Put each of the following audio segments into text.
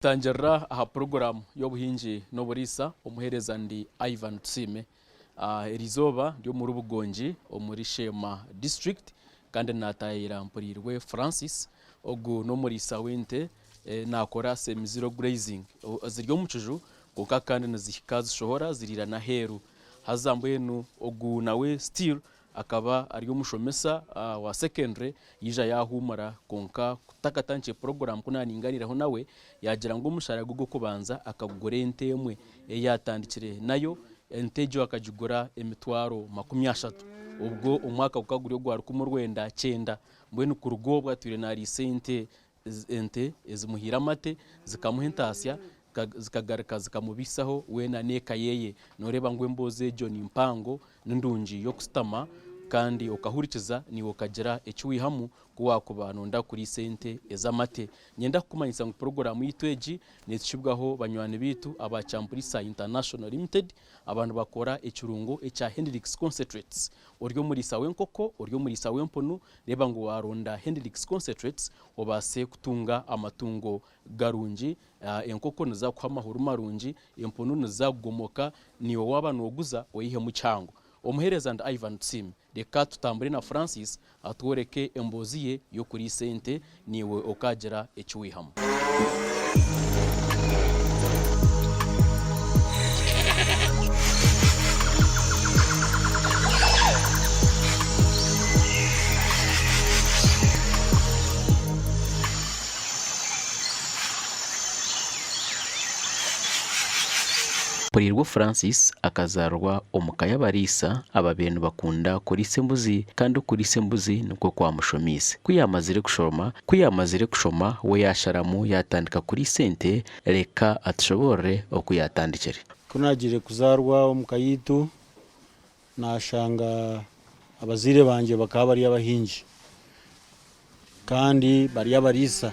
Tangirira aha puroguraamu y'obuhingi n'oburiisa, omuheereza ndi Ivan Tusiime. Eriizooba ndi omuri Bugongi omuri Sheema district kandi naataayaira Mpuriirwe Francis. Ogu n'omuriisa w'ente naakora semi zero grazing. Ziri omu kiju kwonka kandi nizihika zishohora ziriira n'aheeru. Haza mbwenu ogu nawe still Akaba ari omushomesa wa secondary yaija yahuumura kwonka kutakatandikire puroguraamu ku naaninganiireho nawe yaagira ngu omushara gwe gw'okubanza akagura ente emwe ei yaatandikire nayo. Ente egyo akagigura emitwaro 30 obwo omwaka gukaba guri ogwa 1900. Mbwenu kuruga obwo atwire naariisa ente ente ezimuhaire amate zikamuha entaasya zikagaruka zikamubaisaho weena n'eka yeye. Nooreeba ngu emboozi egyo ni mpango, ni ndungi y'okusitama kandi okahurikiza naiwe okagira eki waihamu ku waakuba nooyenda kuriisa ente ez'amate. Niinyenda kukumanyisa ngu puroguraamu yaitu egi neetushibwaho banywani baitu aba Champurisa International Limited aba nibakora ekirungo ekya Hendrix Concentrates. Ori omuriisa w'enkoko, ori omuriisa w'empunu, reeba ngu waaronda Hendrix Concentrates obaase kutunga amatungo garungi. Enkoko niziza kukuha amahuri marungi, empunu niziza kugomoka, naiwe waaba nooguza oyihemu kihango. Omuheereza ndi Ivan Tusiime. Reka tutambure na Francis atworeke emboozi ye y'okuriisa ente, naiwe okaagira eki waihamu. Mpuriirwe Francis akazaarwa omu ka y'abariisa ababaire nibakunda kuriisa embuzi kandi okuriisa embuzi nikwo kwamushomiise. Ku yaamazire kushoma ku yaamazire kushoma we yaasharamu yaatandika kuriisa ente reka atushoboorore oku yaatandikire. Ku naagiire kuzaarwa omu ka yaitu, naashanga abazaire bangye bakaba bari abahingi kandi bari abariisa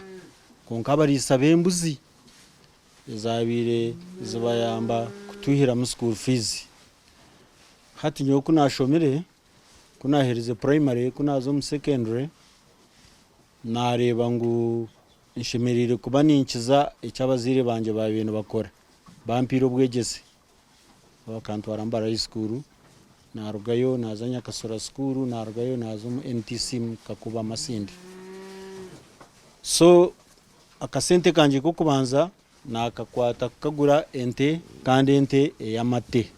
kwonka abariisa b'embuzi ezaabaire zibayamba kutwihiramu school fees. Hati nyowe ku naashomire, ku naaherize primary ku naaza omu secondary, naareeba ngu nshemereire kuba ninkiza eki abazaire bangye baabaire nibakora. Bampaire obwegyese, bakantwara Mbara High School, naarugayo naaza Nyakasura School, naarugayo naaza omu NTC Kakuba Masindi. So Akasente kangye k'okubanza naakakwata kukagura ente kandi ente ey'amate.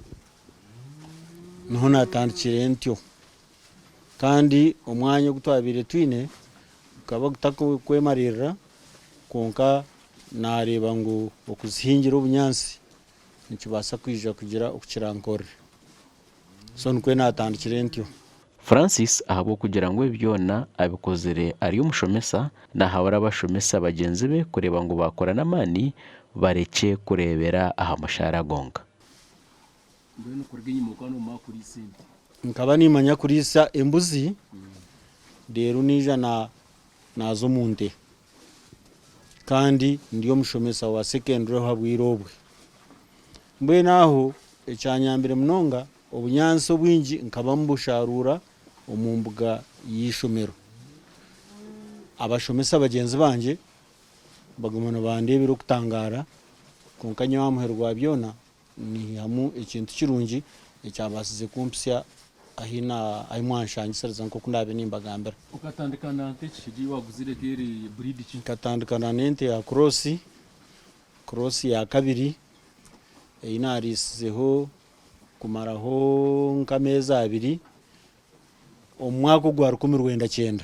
Niho naatandikire ntyo. Kandi omwanya ogu twabaire twine gukaba gutarikwemariirira kwonka naareeba ngu okuzihingira obunyaatsi nikibaasa kwija kugira oku kirankorere. So nikwo naatandikire ntyo. Francis ahabw'okugira ngu ebi byona abikozire ari omushomesa, nahabura abashomesa bagyenzi be kureeba ngu baakora n'amaani barekye kureebera aha mushaara gwonka. Mbwenu kuruga enyima okaba nomanya kuriisa ente? Nkaba nimanya kuriisa embuzi reero naija naaza omu nte kandi ndi omushomesa wa secondary aha bwire obwe. Mbwenu aho ekyanyambire munonga Obunyaatsi obwingi nkaba mbusharuura omu mbuga y'eishomero. Abashomesa bagyenzi bangye baguma nibandeebera okutangaara, kwonka nyowe aha muheru gwa byona niihamu ekintu kirungi ekyabaasize kumpitsya ahi mwanshangisiriza nk'oku ndaabe nimbagambira. Okatandika na nte ki? Egi ei waaguzire ekaba eri buriidi ki? Nkatandika n'ente ya kuroosi, kuroosi ya kabiri ei naariisizeho kumaraho nk'ameezi abiri omu mwaka ogwa 1900.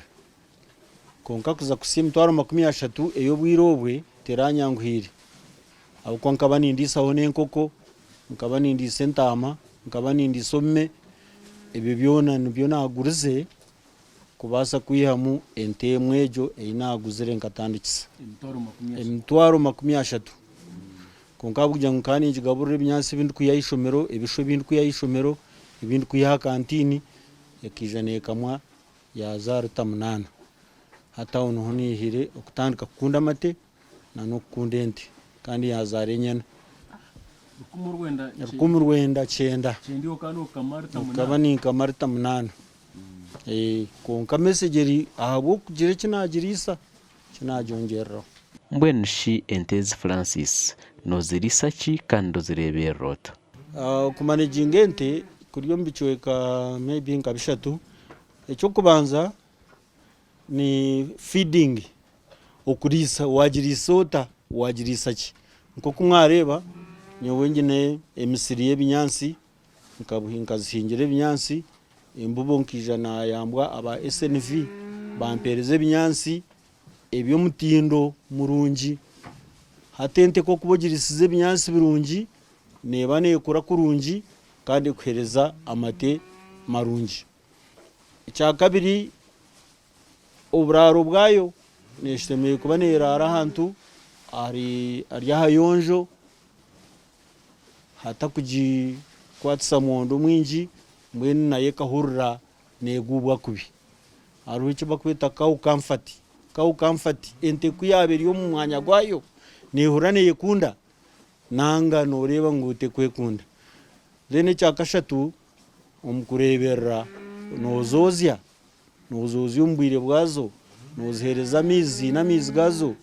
Kwonka kuza kuhitsya emitwaro 30 ey'obwire obwe teranyanguhiire ahabw'okuba nkaba nindiisaho n'enkoko, nkaba nindiisa entaama, nkaba nindiisa obume, ebyo byona nibyo naagurize kubaasa kwihamu ente emwe egyo ei naaguzire nkatandikisa. Emitwaro 30. Kwonka ahabw'okugira ngu nkaba ningigaburira ebinyaatsi ebi ndikwiha aha ishomero, ebishwa ebi ndikwiha aha ishomero, ebi ndikwiha aha kantiini, ekaija neekamwa yaaza lita munaana. Hati aho niho naihire okutandika kukunda amate n'okukunda ente kandi yaazaara enyana. 1900. Nkaba ninkama lita munaana. Kwonka mesegi eri ahabw'okugira eki naagiriisa, eki naagyongyereraho. Mbwenu shi ente ezi Francis nooziriisa ki kandi ozireeberera ota? Okumaneginga ente kuri omu bicweka maybe nka bishatu. Eky'okubanza ni feeding, okuriisa, waagiriisa ota, waagiriisa ki? Nk'oku mwareeba nyowe nyine emisiri y'ebinyaatsi nkazihingira ebinyaatsi, embubo nkaija naayambwa aba SNV bampeereza ebinyaatsi eby'omutindo murungi. Hati ente ku orikuba ogiriisize ebinyaatsi birungi, neeba neekura kurungi kandi ekuheereza amate marungi. Ekyakabiri, oburaaro bwayo neshemereire kuba neraara ahantu hari ahayonjo hatakugikwatisa mwondo mwingi mbwenu nayo ekahurira neguubwa kubi. Hariho eki barikweta cow comfort, cow comfort ente ku yaaba eri omu mwanya gwayo nehurira neyekunda nanga noreeba ngu tekwekunda. Then ekyakashatu Omu kureeberera noozoozya, noozoozya omu bwire bwazo, nooziheereza amaizi ziine amaizi gaazo.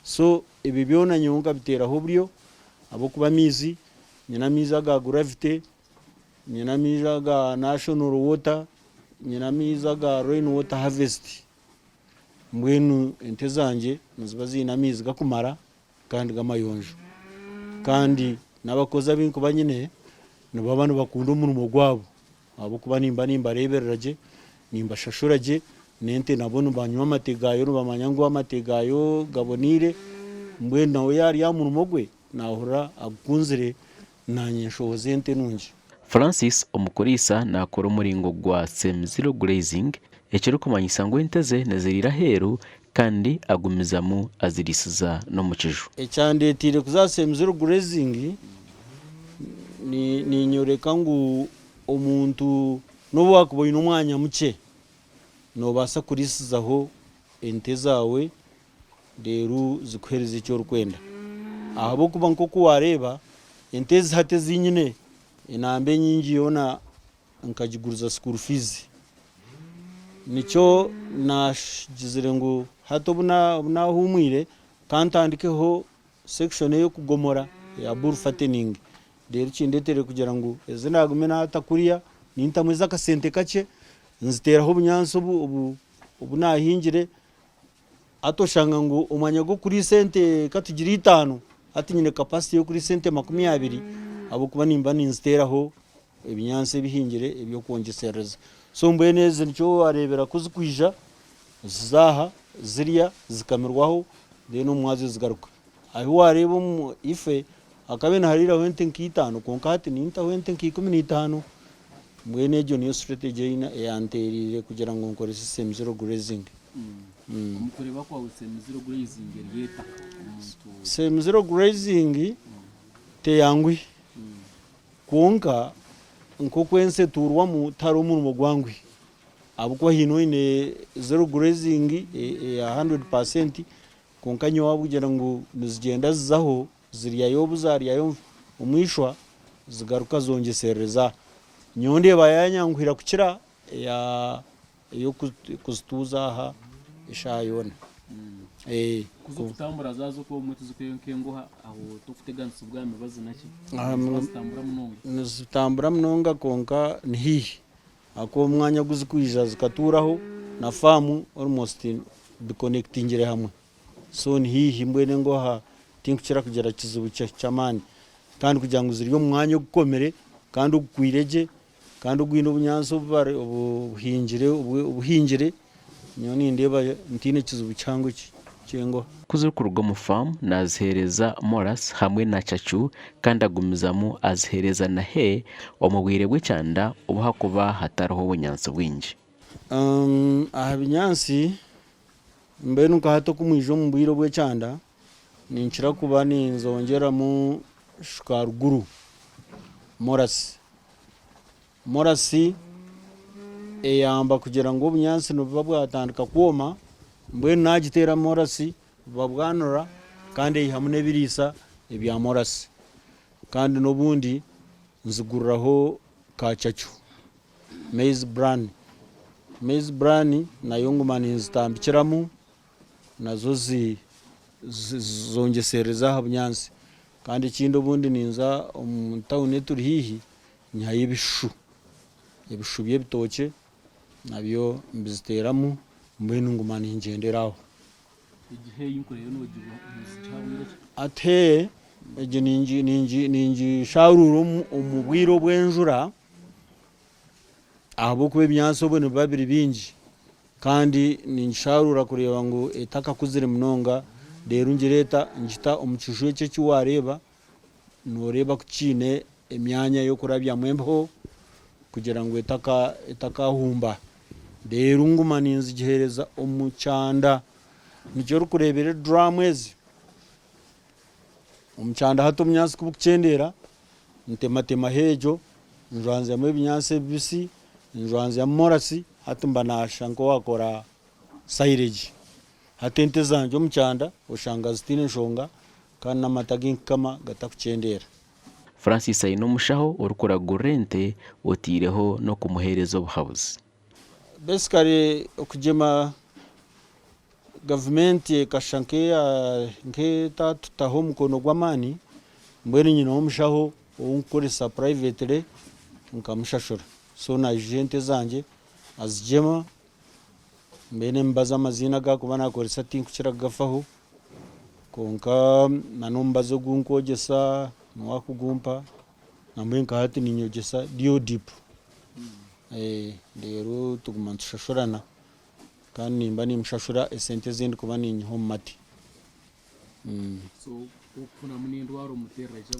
So ebyo byona nyowe nkabiteeraho oburyo ahabw'okuba amaizi, nyine amaizi aga gravity, nyine amaizi aga national water, nyine amaizi aga rain water harvest. Mbwenu ente zangye niziba ziine amaizi gakumara kandi g'amayonjo. Kandi n'abakozi abu nkuba nyine nibaba nibakunda omurimo gwabo ahabw'okuba nimba nimbareeberera gye, nimbashashura gye, n'ente nabo nibanywa amate gaayo nibamanya ngu amate gaayo gaboneire, mbwenu nawe yaaba ari aha murimo gwe naahurira agukunzire naanye nshohoza ente nungi. Francis omu kuriisa naakora omuringo gwa semi-zero grazing ekirikumanyisa ngu ente ze niziriira aheeru kandi agumizamu aziriisiza n'omu kiju. Ekyandeteire kuza aha semi-zero grazing ninyoreka ngu omuntu n'obu wakuba oine omwanya mukye nobaasa kuriisizaho ente zaawe reero zikuheereze eki orikwenda. Ahabw'okuba nk'oku waareeba, ente ezi hati ezi nyine, enamba enyingi yoona nkagiguriza school fees. Nikyo naagizire ngu hati obu naahuumwire, ka ntandikeho section ey'okugomora eya bull fattening reero kindeetere kugira ngu ezi naagume naata kuriya nintamu ez'akasente kakye, nziteeraho obunyaatsi obu naahingire. Hati oshanga ngu omwanya gw'okuriisa ente katugire itaano, hati nyine capacity y'okuriisa ente 20 ahabw'okuba nimba ninziteeraho ebinyaatsi ebihingire eby'okwongyeserereza. So mbwenu ezi nikyo wareebera ku zirikwija ziza aha zirya zikamirwaho then omu mwazyo zigaruka. Ahu wareeba omu ife hakaba nihariiraho ente nka itaano kwonka hati nintaho ente nka 15. Mbwenu egyo niyo strategy eyanteereire kugira ngu nkorese semi zero grazing. Omu kureeba kwawe semi zero grazing eri eta omuntu? Semi zero grazing teyanguhi kwonka nk'oku ensi etuurwamu tihariho omurimo gwanguhi ahabw'okuba haine oine zero grazing eya 100% kwonka nyowe ahabw'okugira ngu nizigyenda zizaho Ziryayo obu zaaryayo omu ishwa, zigaruka zongyeserereza. Nyowe ndeeba yaanyanguhira kukira ey'okuzituuza aha eshaaha yoona. Ku zirikutambura zaaza okwo obumwe tizirikureeba nk'enguha aho torikuteganisibwa aha mibazi naki? Niziba zitambura munonga. Nizitambura munonga kwonka ni haihi ahakuba omwanya ogu zirikwija zikatuuraho na faamu almost bikonekitingire hamwe. So ni haihi mbwenu engoha tinkukira kugira kizibu ky'amaani kandi kugira ngu ziri omu mwanya ogukomire kandi ogukwire gye kandi ogwine obunyaatsi obuhingire obuhingire nyowe nindeeba ntaine kizibu kihango ky'engoha. Ku zirikuruga omu faamu naaziheereza Molas hamwe na Cacu kandi agumizamu aziheereza na Hay omu bwire bw'ekyanda obu hakuba hatariho bunyaatsi bwingi. Aha binyaatsi Mbwenu nka hati oku mwija omu bwire obw'ekyanda, ninkira kuba ninzongyeramu shukaruguru, morasi. Morasi eyamba kugira ngu obunyaatsi nibuba bwatandika kwoma, mbwenu nagiteera morasi buba bwanura kandi eihamu n'ebiriisa ebya morasi. Kandi n'obundi nziguriraho kacacu. Maize bran, maize bran nayo nguma ninzitambikiramu nazo zi. zongyeserereza aha bunyaatsi. Kandi ekindi obundi ninza omu tawuni eturi haihi nyihayo ebishushu, ebishushu by'ebitookye nabyo mbiziteeramu mbwenu nguma ningyendera aho. Hati egi ningisharuura omu bwire obw'enjura ahabw'okuba ebinyaatsi obwo nibiba biri bingi kandi ningisharuura kureeba ngu etakakuzire munonga reero ngireeta ngita omu kiju eki eki waareeba nooreeba ku kiine emyanya y'okurabyamu embeho kugira ngu etakahumba. Reero nguma ninzigiheereza omu kyanda. Nikyo orikureebera eduraamu ezi. Omu kyanda hati obunyaatsi ku burikukyendeera, ntematemaho egyo, njwanzyamu ebinyaatsi ebibisi, njwanzyamu morasi, hati mba naashusha nk'owaakora sayireegi. Hati ente zangye omu kyanda oshanga zitaine nshonga kandi n'amata agu nkukama gatarikukyendeera. Francis aine omushaho orikuragurira ente oteireho n'okumuheereza obuhabuzi. Basically okugyema gavumenti ekashusha nk'etatutaho omukono gw'amaani, mbwenu nyineho omushaho ou nkukoresa privately nkamushashura. So naija ente zangye azigyema, mbwenu emibazi amaziina agu arikuba nakoresa tinkukira kugafaho kwonka na n'omubazi ogu nkwogyesa niwe arikugumpa nambwenu nka hati ninyogyesa Deodip reero tuguma nitushashurana kandi nimba nimushashura esente ezi ndikuba ninyiha omu mate.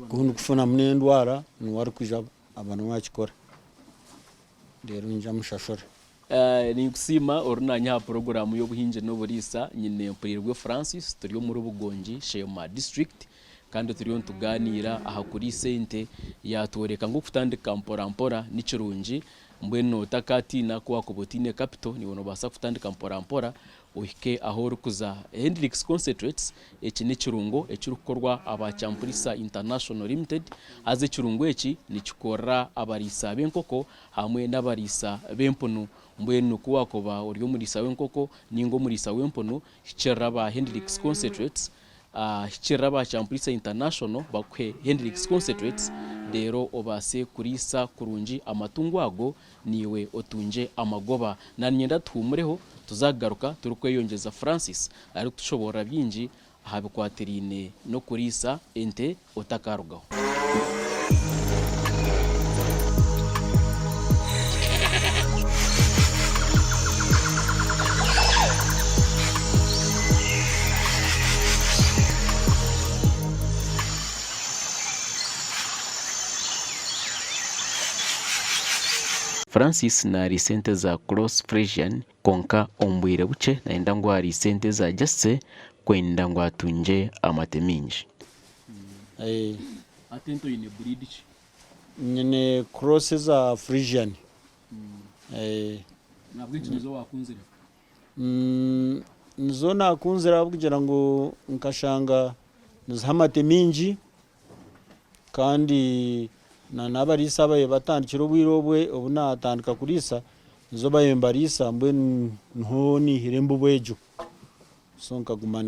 Ku ndikufunamu n'endwara niwe arikwija aba niwe akikora reero nyija mushashura. Ninkusiima ori naanye aha puroguraamu y'obuhingi n'oburiisa. Nyine Mpurirwe Francis, turi omuri Bugongi, Sheema District kandi turiyo nitugaaniira aha kuriisa ente. Yaatworeka ngu okutandika mpora mpora ni kirungi, mbwenu otakaatiina ku waakuba otaine capital naiwe noobaasa kutandika mpora mpora ohike ahu orikuza. Hendrix Concentrates eki n'ekirungo ekirikukorwa aba Champulisa International Limited haza ekirungo eki nikikorera abariisa b'enkoko hamwe n'abariisa b'empunu. Mbwenu ku waakuba ori omuriisa w'enkoko nainga omuriisa w'empunu, hikirira aba Hendrix Concentrates, hikirira aba Champulisa International bakuhe Hendrix Concentrates reero obaase kuriisa kurungi amatungo ago naiwe otungye amagoba. Naaniinyenda tuhuumureho tuza kugaruka turikweyongyeza Francis arikutushoboorora bingi aha bikwatiraine n'okuriisa ente otakarugaho. Francis naariisa ente za Cross Friesian Kwonka omu bwire bukye nayenda ngu ariise ente eza Jersey kwenda ngu atungye amate maingi. Hati ente oine breed ki? Nyine cross eza Friesian. Ahabw'enki nizo wakunzire? Nizo nakunzire ahabw'okugira ngu nkashanga niziha amate maingi Kandi na n'abariisa ababaire batandikire obwire obwe obu naatandika kuriisa, nizo baabaire nibariisa mbwenu niho naihire embibo egyo. So nkaguma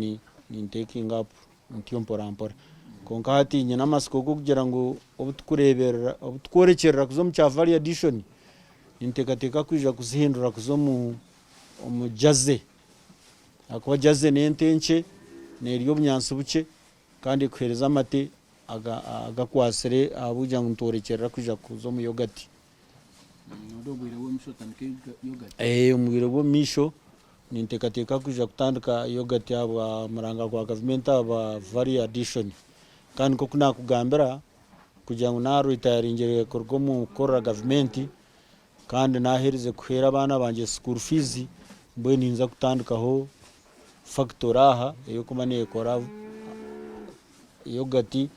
nintekinga apu ntyo mpora mpora. Kwonka hati nyine amatsiko g'okugira ngu obu tukureeberera obu tukworekyerera kuza omu kya value addition, ninteekateeka kwija kuzihindura kuza omu omu jersey ahakuba jersey n'ente nkye, neerya obunyaatsi bukye. Kandi ekuheereza amate agakwatsire ahabw'okugira ngu nitworekyerera kwija kuza omu yogati. Omu bwire bw'omu maisho ninteekateeka kwija kutandika yogati ahabwa muranga gwa gavumenti ahabwa value addition. Kandi nk'oku naakugambira kugira ngu naaritayaringire kuruga omu kukorera gavumenti kandi naaherize kuheera abaana bangye school fees, mbwenu ninza kutandikaho fakitori aha ey'okuba neekora yogati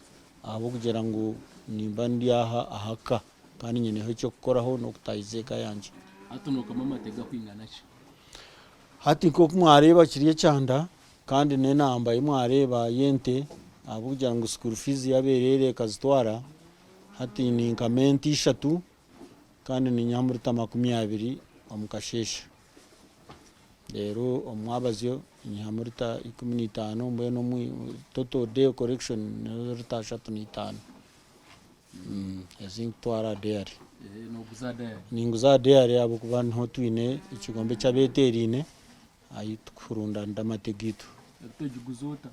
ahabw'okugira ngu nimba ndi aha aha ka kandi nyineho eky'okukoraho n'okutaahiza eka yangye. Hati nookama amate gakwingana ki? Hati nk'oku mwareeba kiri ekyanda kandi n'enamba ei mwareeba y'ente ahabw'okugira ngu school fees y'abeereere ekazitwara, hati ninkama ente ishatu kandi ninyihamu lita 20 omu kasheeshe. Reero omu mwabazyo Nyihamu lita 15 mbwenu omu total day collection ni lita 35 ezi nkutwara aha dairy. Noguza aha dairy? Ninguza aha dairy ahabw'okuba niho twine ekigombe eky'abeeteeraine ahu tukurundanira amate gaitu. Lita ogiguza ota?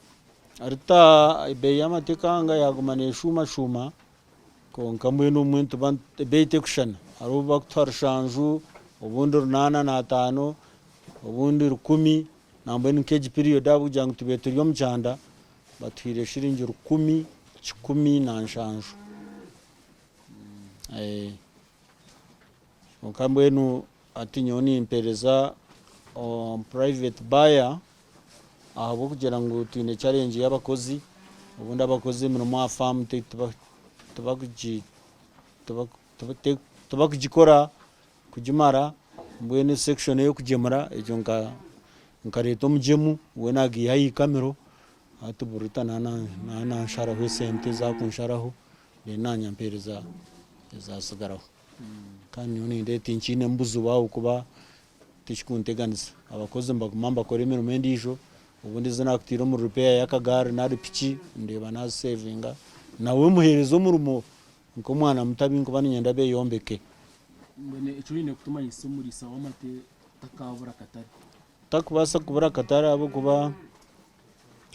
Lita ebeeyi y'amate ekanga yaaguma neeshuumashuuma Kwonka mbwenu obumwe nituba ebeeyi tekushushana, hariho obu barikutuha rushanju, obundi runaana n'ataano, obundi rukumi, nambwenu nk'egi period ahabw'okugira ngu tubaire turi omu kyanda, batuhaire shiringi rukumi 170. Kwonka mbwenu hati nyowe nimpereza private buyer ahabw'okugira ngu twine challenge y'abakozi, obundi abakozi emirimo aha faamu tibakugikora kugimara, mbwenu section ey'okugyemura egyo nkareeta omugyemu we naagiiha aha ikamiro hati buri rita naaba nansharaho esente ezi arikunsharaho then naanye ampereza ezaatsigaraho. Kandi nyowe nindeeba tinkiinemu buzibu ahabw'okuba Tikikunteganisa. Abakozi nibaguma nibakora emirimo endiijo, obundi ezi naakutaire omuri repair y'akagaari nari piki ndeeba naazisevinga. Nawe muheereza omurimo nk'omwana muto abu nkuba niinyenda beeyombeke. Mbwenu eki oine kutumanyisa omuriisa w'amate takaabura katare? Takubaasa kubura katare ahabw'okuba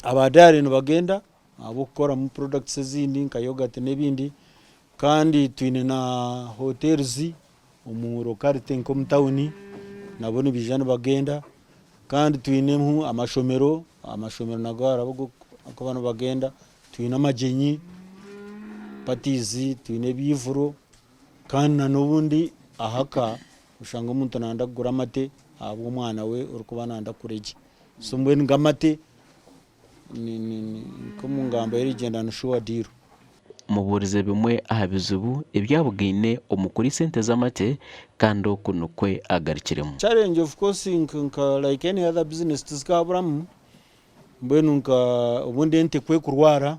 aba dairy nibagenda ahabw'okukoramu products ezindi nka yoghurt n'ebindi Kandi twine na hotels omu locality nk'omu tawuni nabo nibaija nibagenda kandi twinemu amashomero, amashomero nago hariho agukuba nibagenda, twine amagyenyi, parties, twine ebyivuro kandi na n'obundi ahaka oshanga omuntu nayenda kugura amate ahabw'omwana we orikuba nayenda kukura gye. So mbwenu ngu amate ni nk'omu ngamba y'erigyenda ni sure deal. Mubuurize bimwe aha bizibu ebi abugaine omu kuriisa ente z'amate kandi oku nikwo agarukiremu. Challenge of course nka like any other business tizikaburamu, mbwenu nka obundi ente ku ekurwara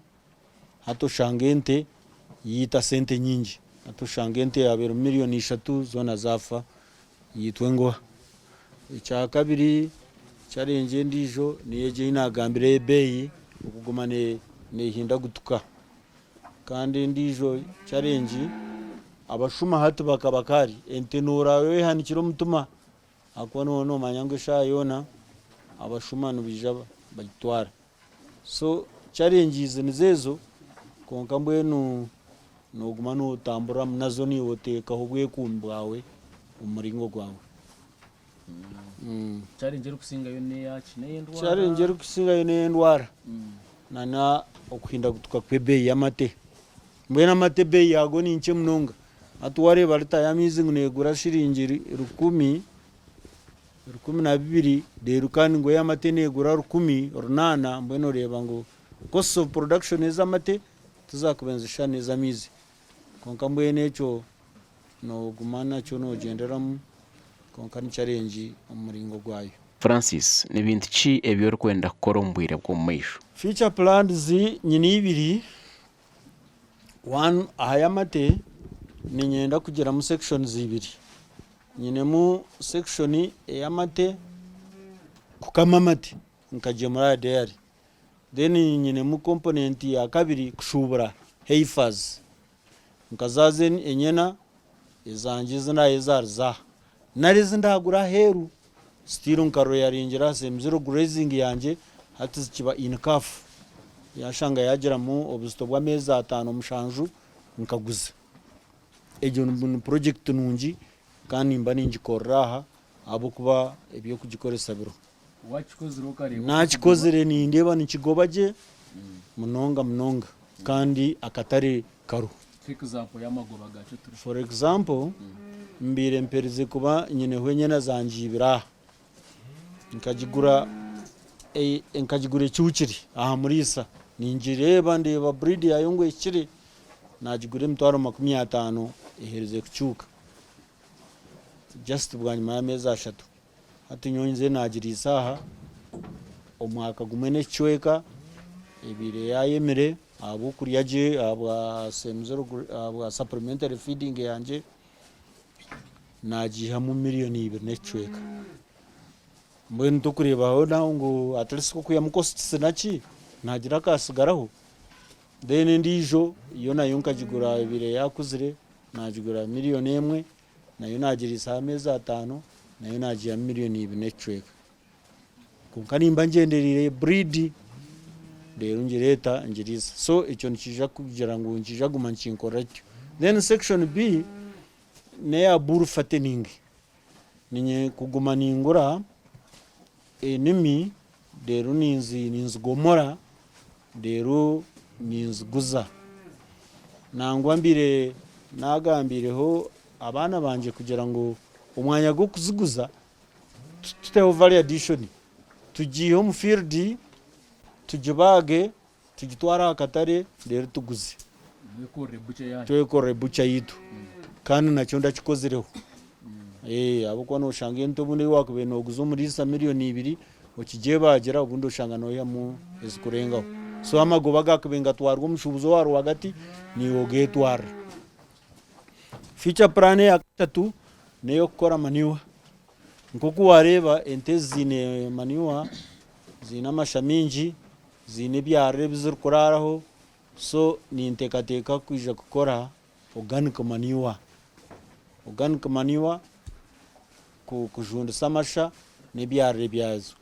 hati oshanga ente yaita sente nyingi, hati oshanga ente yaaba erimu miriyoni ishatu zoona zaafa yaitwa engoha. Ekyakabiri challenge endiijo niyo egi ei naagambire ey'ebeeyi okuguma neehindagutuka. Kandi endiijo challenge abashuma hati bakaba kare ente noorara oyehanikire omutima ahakuba nooba noomanya ngu eshaaha yoona abashuma nibaija bagitwara. So challenges nizo ezo kwonka mbwenu noguma notamburiramu nazo naiwe oteekaho obwekuumi bwawe omu muringo gwawe. Challenge erikusingayo neyaki? Ney'endwara? Challenge erikusingayo ney'endwara nana okuhindagutuka kw'ebeeyi y'amate. Mbwenu amate ebeeyi yaago ni nkye munonga. Hati wareeba lita y'amaizi ngu negura shiringi rukumi, 12 reero kandi ngu ey'amate neegura 800 mbwenu oreeba ngu costs of production ez'amate tizakuba nizishushana n'ez'amaizi. Kwonka mbwenu ekyo nooguma nakyo noogyenderamu kwonka ni challenge omu muringo gwayo. Francis, Ni bintu ki ebi orikwenda kukora omu bwire bw'omumaisho? Future plans nyine ibiri, one aha y'amate niinyenda kugiramu sections ibiri. Nyinemu section ey'amate kukama amate nkagyemura aha dairy. Then nyinemu component ya kabiri kushubura heifers. Nkazaaza enyena ezangye ezi nayezaariza aha nari ezi ndagura aheeru still nkaroyaringira aha same zero grazing yangye hati zikiba in calf yashanga yagiramu obuzito bw'ameezi ataano mushanju nkaguza. Egyo ni purojekiti nungi kandi nimba ningikorera aha ahabw'okuba eby'okugikoresa biriho. Naakikozire nindeeba nikigoba gye munonga munonga kandi akatare kariho. For example, mbaire mperize kuba nyineho enyena zangye ibiri aha, nkagigura nkagigura ekyukire aha muriisa, ningireeba ndeeba breed yaayo ngu ehikire. Naagigura emitwaro 50 eherize kukyuka just bwanyima y'ameezi ashatu. Hati nyowe nzire naagiriisa aha omwaka gumwe n'ekicweka ebaire yaayemire ahabw'okurya gye ahabwa same zero ahabwa supplementary feeding yangye naagiihamu miriyoni ibiri n'ekicweka. Mbwenu tokureeba naho ngu at least okwihamu costs naki nihagira akatsigaraho. Then endiijo yo nayo nkagigura ebaire yakuzire nagigura miriyoni emwe nayo nagiriisaho ameezi ataano nayo nagiihamu miriyoni ibiri n'ekicweka. Kwonka nimba ngyendereire breed reero ngireeta ngiriisa. So ekyo nikiija kugira ngu nikiija kuguma nikinkorera kityo. Then section B n'eya bull fattening. Niinye kuguma ningura enimi reero ninzigomora reero ninziguza. Nangwa mbaire nagambiireho abaana bangye kugira ngu omwanya gw'okuziguza tuteho value addition, tugiihe omu field tugibaage tugitware aha katare reero tuguze. Twekorere butcher yaitu kandi nakyo ndakikozireho ahabw'okuba noshanga ente obundi ei wakubaire noguza omuriisa miriyoni ibiri okigyebagira obundi oshanga noihamu ezikurengaho. So amagoba agakubaire nigatwarwa omushuubuzi owa rwagati niiwe ogetwarira. Future plan eya kashatu n'ey'okukora manure. Nk'oku wareeba ente ezi ziine manure, ziine amasha maingi, ziine ebyariro ebi zirikuraaraho so ninteekateeka kwija kukora organic manure. Organic manure kujundisa amasha n'ebyariro byazo.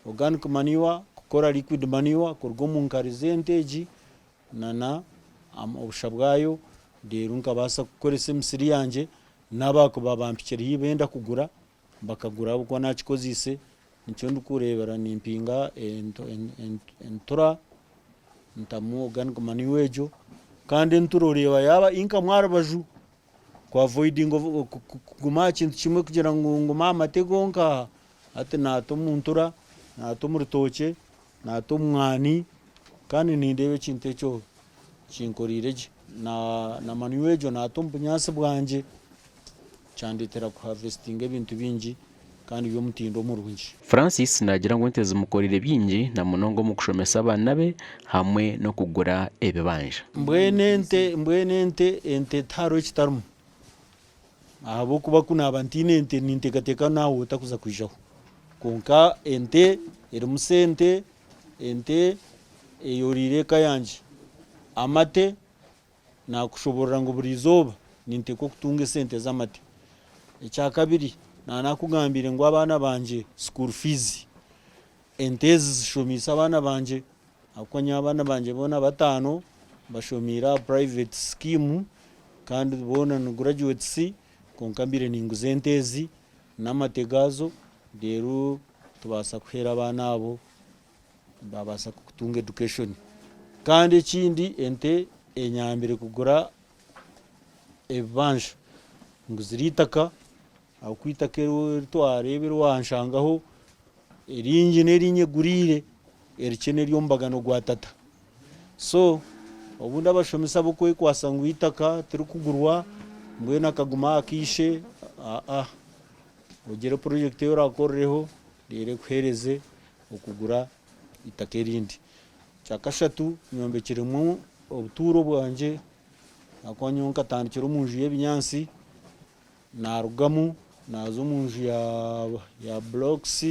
Organic manure kukora liquid manure kuruga omu nkari z'ente egi nana obusha bwayo reero nkabaasa kukoresa emisiri yangye n'abakuba bampikire haihi benda kugura bakagura ahabw'okuba naakikozeise nikyo ndikureebera nimpinga entura ntamu organic manure egyo kandi entura oreeba yaaba income aha rubaju ku avoidinga kuguma aha kintu kimwe kugira ngu ngume aha mate gonka hati naata omu ntura naata omu rutookye Naata omu mwani kandi nindeeba ekintu ekyo kinkoreire gye. Na manure egyo naata omu bunyaatsi bwangye kyandeetera kuhavesitinga ebintu bingi kandi by'omutindo murungi. Francis naagira ngu ente zimukoreire bingi na munonga omu kushomesa abaana be hamwe n'okugura ebibanja. Mbwenu ente mbwenu ente ente tihariho ekitarimu ahabw'okuba ku naaba ntaine ente ninteekateeka naawe otakuza kwijaho. Kwonka ente erimu sente, ente eyoroire eka yangye. Amate nakushoborora ngu buri izooba ninteekwa kutunga esente z'amate. Ekyakabiri naba nakugambiire ngu abaana bangye school fees, ente ezi zishomiise abaana bangye ahabw'okuba nyowe abaana bangye boona bataano bashomiire aha private scheme kandi boona ni graduates kwonka mbaire ninguza ente ezi n'amate gaazo reero tubaasa kuheera abaana abo babaasa kutunga education. Kandi ekindi ente enyambire kugura ebibanja, nguzire eitaka ahabw'okuba eitaka eri twareeba eri wanshangaho eringi n'eri nyeguriire erikye n'ery'omubagano gwa tata. So obundi abashomesa ab'okwekwasa ngu eitaka tirikugurwa mbwenu akaguma aha kaishe aa ogire purojekiti ei orakorereho reero ekuheereze okugura eitaka erindi. Ekyakashatu nyombekiremu obutuuro bwangye ahakuba nyowe nkatandikira omu nju y'ebinyaatsi Narugamu naaza omu nju ya blocks,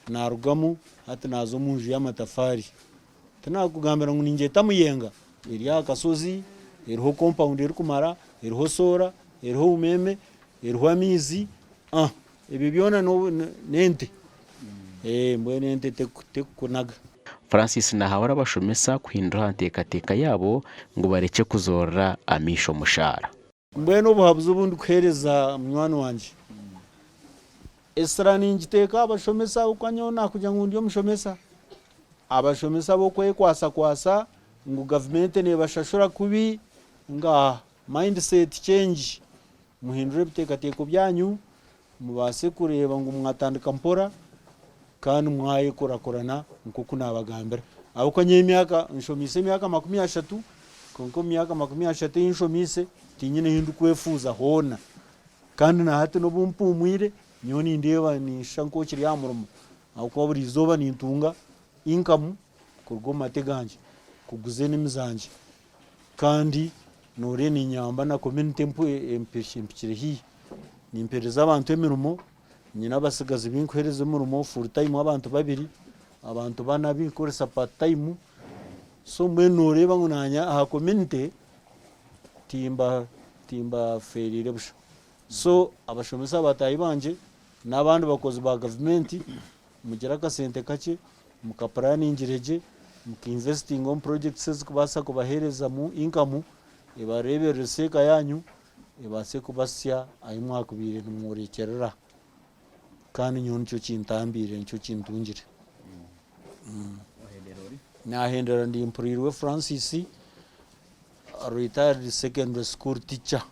narugamu hati naaza omu nju y'amatafaari. Tinakugambira ngu ningyeta Muyenga, eri aha kashozi, eriho compound erikumara, eriho solar, eriho umeme, eriho amaizi, ebyo byona n'ente, mbwenu ente tekukunaga. Francis nahabura abashomesa kuhindura aha nteekateeka yaabo ngu barekye kuzoorera amaisho omushaara. Mbwenu obuhabuzi obu ndikuheereza munywani wangye, esira ningiteeka aha bashomesa ahabw'okuba nyowe naakugira ngu ndi omushomesa. Abashomesa ab'okwekwatsakwatsa ngu gavumenti neebashashura kubi, ngaaha, mindset change, muhindure ebiteekateeko byanyu mubaase kureeba ngu mwatandika mpora kandi mwayekurakurana nk'oku naabagambira. Ahabw'okuba nyowe emyaka nshomiise emyaka 30, kwonka omu myaka 30 ei nshomiise tinyine ei ndikwefuuza hoona. Kandi na hati n'obu mpuumwire, nyowe nindeeba ninshusha nk'okiri aha murimo ahabw'okuba buri izooba nintunga income kuruga omu mate gangye kuguza enimi zangye. Kandi nooreeba niinyamba na community empikire haihi. Nimpeereza abantu emirimo. Nyine abatsigazi abu nkuheereza omurimo full time abantu babiri, abantu bana abu nkukoresa part time, so mbwenu noreeba ngu nanye aha community timba timbafeereire busha. So abashomesa bataahi bangye n'abandi bakozi ba gavumenti mugire akasente kakye mukapuraaningire gye, mukainvesitinga omu projects ezikubaasa kubaheerezamu income ebareebererese eka yaanyu ebaase kubasya ahu mwakubaire nimworekyerera. Kandi nyowe nikyo kintambiire, nikyo kintungire. Naahendera ndi Mpurirwe Francis, retired secondary school teacher.